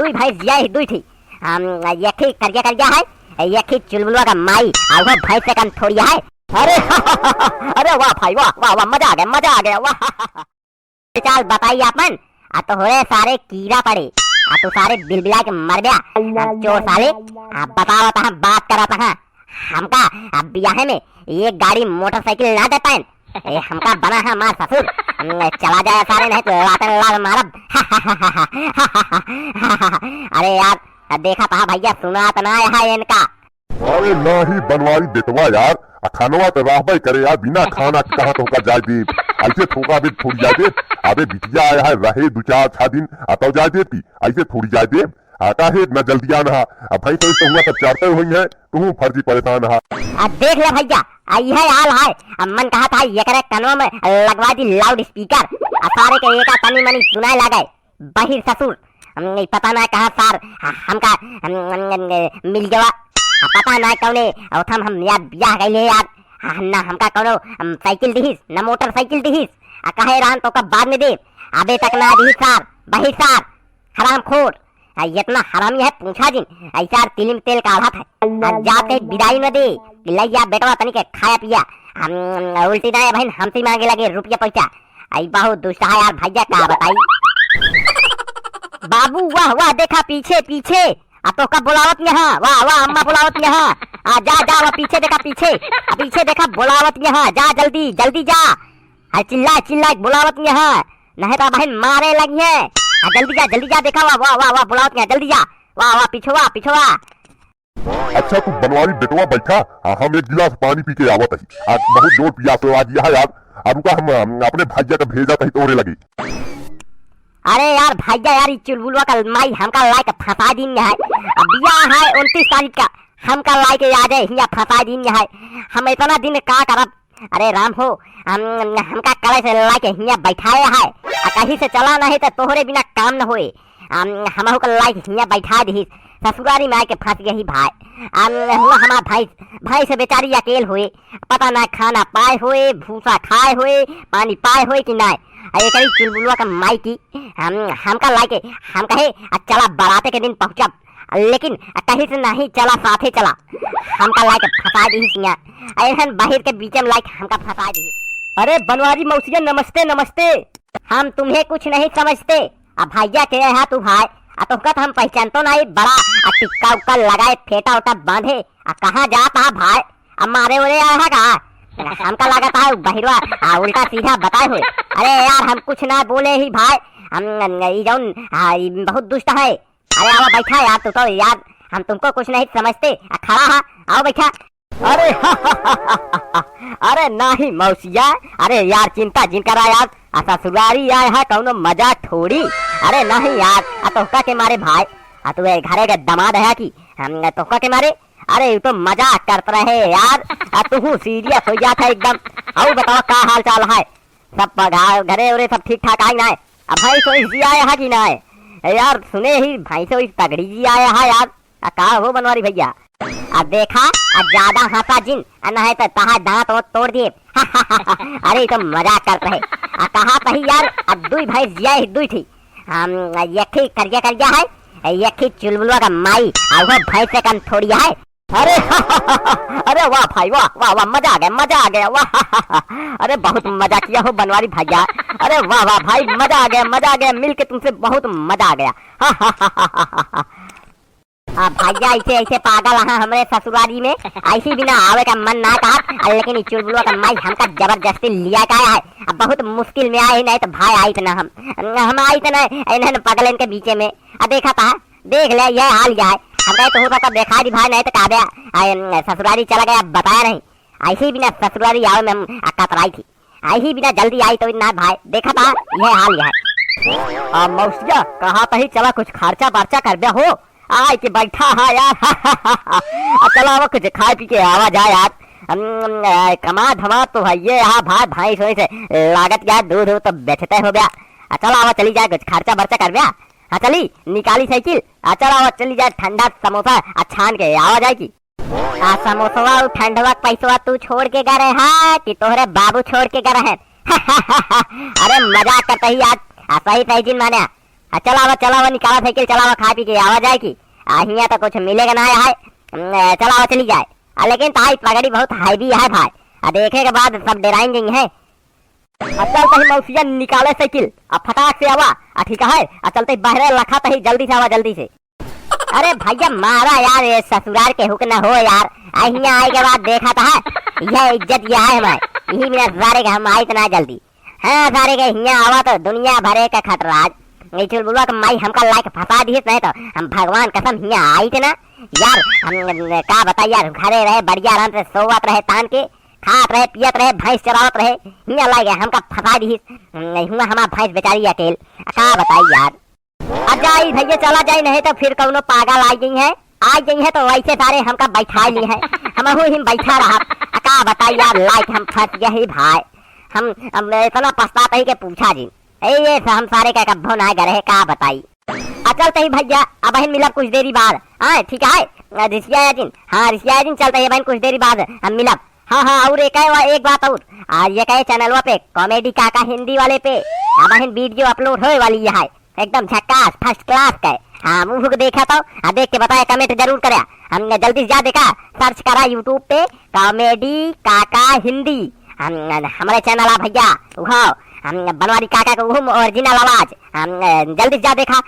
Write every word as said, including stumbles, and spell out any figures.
दुई भैंस जिया ही दुई थी। हम, एक ही करिया करिया है, एक ही चुलबुलवा का माई, आ वो भैंस से कम थोड़िया है। अरे, अरे वाह भाई, वाह, वाह, वाह, मजा आ गया, मजा आ गया, वाह। चाल बताई आपन, आ तोहरे सारे कीड़ा पड़े, आ तू सारे बिलबिला के मर गया। हम चोर साले, आ बतावत हाँ, बात करत हाँ। हमका अब बियाहे में एक गाड़ी मोटरसाइकिल ना दे पाएन। ए, हमका बना है मार ससुर। हम चला जाए सारे, नहीं तो लातन लात मारब। अरे यार, देखा था भैया, सुनात ना है इनका। अरे नाही बनवारी बेटवा यार, आ खानवा तो रहबे करे यार, बिना खाना के कहाँ तोहका जाए देब? ऐसे थोका देब थोड़ी जाए देब। अबे बिटिया आया है, रहे दो चार छह दिन, आ तब जाए देब की? ऐसे थोड़ी जाए देब। आ काहे इतना जल्दी आना है? आ भैंस वैंस तो हुआ सब चरते हुई है, तू फर्जी परेशान है। आ देख ले भैया, आ यह हाल है। अब मन कहा था एकरे कनवा में लगवा दी लाउड स्पीकर, आ सारे के एका तनी मनी सुनाए लागे। बहिर ससुर, हम, ई पता ना कहाँ सार, ह-, हमका, हम, हम, हम, मिल गवा। आ पता ना कौने, और हम, हम यार बियाह गइले यार। ह-, ना हमका कौनो, हम, साइकिल दिहिस, ना मोटरसाइकिल दिहिस। आ कहे रान तोका बाद में दे। अबे तक ना दिहिस सार, बहिर सार, हरामखोर। आ इतना हरामी है पूछा जिन, ऐसा तिलिम तेल काढ़त है। आ जाते बिदाई न दे, कि लइया बेटवा तनी के खाया पिया। हम, उल्टी दाएं बहन हमसे मांगे लगे रुपया पैसा। आई बहुत दुष्ट है यार भैया, का बताई। बाबू वाह वाह, देखा पीछे पीछे, आ तोका बुलावत यहाँ, वाह वाह अम्मा बुलावत यहाँ। आ जा जा, वह पीछे देखा पीछे, आ पीछे देखा बुलावत यहाँ, जा जल्दी जल्दी जा। आ चिल्ला चिल्ला बुलावत यहाँ, नहीं तो बहन मारे लगी है। आ जल्दी जा जल्दी जा, देखा वाह वाह वाह वाह बुलावत यहाँ, जल्दी जा। वाह वाह पिछवा पिछवा। अच्छा तू बनवारी बेटवा बैठा, आ हम एक गिलास पानी पी के आवत ही। आज बहुत जोर पियास लगा दिया है यार। आ रुका हम, हम अपने भैया का भेजा तही तोरे लगे। अरे यार भैया यार, ई चुलबुलवा का माई हमका लाइके फंसा दिन है। अब बियाह है उनतीस तारीख का, हमका लाइके आ जाए हिया फंसा दिन है। हम इतना दिन का करब? अरे राम हो, हम, हमका कले से लाइके हिया बैठाए है। आ कहीं से चला नहीं तो तोहरे बिना काम न होए। हम, हमहू के लाइके हिया बैठा दिहिस। ससुरारी में आके फंस गई भाई। हम, हुआ हमार भैंस, भैंस बेचारी अकेल होए, पता ना खाना पाए होए, भूसा खाए होए, पानी पाए होए कि ना। आ एकरी चुलबुलवा का माई की, हम, हमका लाइके, हम कहे, आ चला बराते के दिन पहुँचब। लेकिन कहीं से नहीं चला, साथे चला। हमका लाइके फंसा दिहिस हिया। ऐसन बाहर के बीच में लाइके हमका फंसा दिहिस। अरे बनवारी मौसिया, नमस्ते, नमस्ते। हम तुम्हें कुछ नहीं समझते। आ भैया के है तू भाई? आ तोहका तो हम पहचानतो नहीं, बड़ा आ टिक्का उक्का लगाए, फेटा उटा बांधे। आ कहाँ जात हा भाई? आ मारे ओरे आया है का? हमका लागत है बहिरवा, आ उल्टा सीधा बताए हुए। अरे यार हम कुछ ना बोले ही भाई। हम, ई जौन, आ, ई बहुत दुष्ट है। अरे आओ बैठा यार, तू तो यार, हम तुमको कुछ नहीं समझते। आ, खड़ा हा, आओ बैठा। अरे अरे नाही मौसिया, अरे यार चिंता जिन करा यार, आ ससुरारी आए है कौनो मजाक थोड़ी। अरे नहीं यार, आ तोहका के मारे भाई, आ तू ए घरे के दामाद है कि हम तोहका के मारे? अरे ये तो मजाक करत रहे यार, आ तू सीरियस हो जात है एकदम। आओ बताओ का हाल चाल है? सब पगा-, घरे उरे सब ठीक ठाक आई ना? अब भैंस वैंस जियाए हा कि ना? ए यार, सुने ही भैंस वैंस तगड़ी जियाए हा यार। आ का हो बनवारी भैया? आ देखा, आ ज्यादा हंसा जिन, आ नहीं तो तहा दांत ओंत तोड़ दिए। अरे, ई तो मजाक करत रहे। आ कहा तही यार, आ दुई भैंस जिया ही दुई थी। हम, एक ही करिया करिया है, एक ही चुलबुलवा का माई, आ वो भैंस से कम थोड़िया है। अरे अरे वाह भाई वाह, वाह वाह, मजा आ गया, मजा आ गया, वाह। अरे बहुत मजा किया हो बनवारी भैया। अरे वाह वाह भाई, मजा आ गया, मजा आ गया, मिल के तुमसे बहुत मजा आ गया। आ भैया, ऐसे ऐसे पागल हाँ हमरे ससुरारी में, ऐसी बिना आवे का मन ना कहा, लेकिन ई चुलबुलवा का माई हमका जबरदस्ती लिया का है। अब बहुत मुश्किल में आए, नहीं तो भाई आई तो ना हम, हम आई तो ना इन्हन पगलन के बीचे में। आ देखा था, देख ले, यह हाल यह है। हम कहे तो हो सकता देखा दी भाई, नहीं तो कहबे, आ, ससुरारी चला गया, बताया नहीं। ऐसे ही बिना ससुरारी आवे में हम अक्का तराई थी। ऐसे ही बिना जल्दी आई तो ना भाई, देखा था, यह हाल यह है। आ, मौसिया, कहा तही चला कुछ खर्चा बर्चा करबे हो, आए के बैठा है यार। आ, चला वो कुछ खाए पी के आवा जाए यार। हम, आ, कमा धमा तो है ये यहाँ भाई, भैंस वैंस लागत यार, दूध हो तो बेचते हो गया। आ, चला वो चली जाए, कुछ खर्चा बर्चा करबे। हाँ चली, निकाली साइकिल, आ चला वो चली जाए, ठंडा समोसा आ छान के आवा जाए की। आ समोसवा उ ठंडवा के पैसवा तू छोड़ के गा रहे हा कि तोहरे बाबू छोड़ के गा रहे? अरे मजाक करत ही आज, आ सही सही जिन माने। आ चलावा, चलावा, निकाला साइकिल, चलावा, खाए पी के आवा जाए की। आ हियाँ तो कुछ मिलेगा ना है। हम्म, चलावा, चली जाए। आ लेकिन ताई पगड़ी बहुत heavy है भाई। आ देखे के बाद सब डेराइन गई हैं। आ चल तही मौसिया निकाले साइकिल, आ फटाक से आवा। आ ठीक है, आ चलते बहरे लखा तही, जल्दी से आवा, जल्दी से। अरे भैया मारा यार, ये ससुरार के हुक न हो यार। आ हियाँ आए के बाद देखा था, यह इज्जत ये है हमारे। यही मेरा सारे के हम आए इतना जल्दी। हाँ, सारे के हियाँ आवा तो दुनिया भरे का खटराज। ये चुलबुलवा के माई हमका लाइक फंसा दिहिस, नहीं तो हम भगवान कसम हियाँ आइत ना। यार, हम, हम का बताई यार, घरे रहे, बढ़िया आराम से सोवत रहे, तान के खात रहे, पियत रहे, भैंस चरावत रहे, हियाँ लाइक हमका फंसा दिहिस। हुआ हमार भैंस बेचारी अकेल, का बताई यार। आ जाई भैया, चला जाई, नहीं तो फिर कौनो पागल आई गई है, आई गई है तो वैसे सारे हमका बैठा ली है, हमहू ही बैठा रहा। आ का बताई यार, लाइक हम फंस गए ही भाई, हम, हम इतना पछतात ही के पूछा जी। ए, ये स-, हम सारे का कब्बो ना करे, का बताई। आ चलते ही भैया, अब बहन मिलब कुछ देरी बाद, हाँ ठीक है, आ, रिसिया जिन, हाँ रिसिया जिन, चलते ही बहन कुछ देरी बाद हम मिलब। हाँ, हाँ, और एक है, एक बात और, आज ये कहे चैनलवा पे, कॉमेडी काका हिंदी वाले पे, अब बहन वीडियो अपलोड होए वाली है, एकदम झक्कास, फर्स्ट क्लास का है। हाँ, मुँह के देखा तो, आ देख के बताया, कमेंट जरूर करे। हम जल्दी से जा देखा, सर्च करा यूट्यूब पे कॉमेडी काका हिंदी। हम, हमारे चैनल आ भैया, उहो, हम बनवारी काका के उहो ओरिजिनल आवाज। हम जल्दी से जा देखा,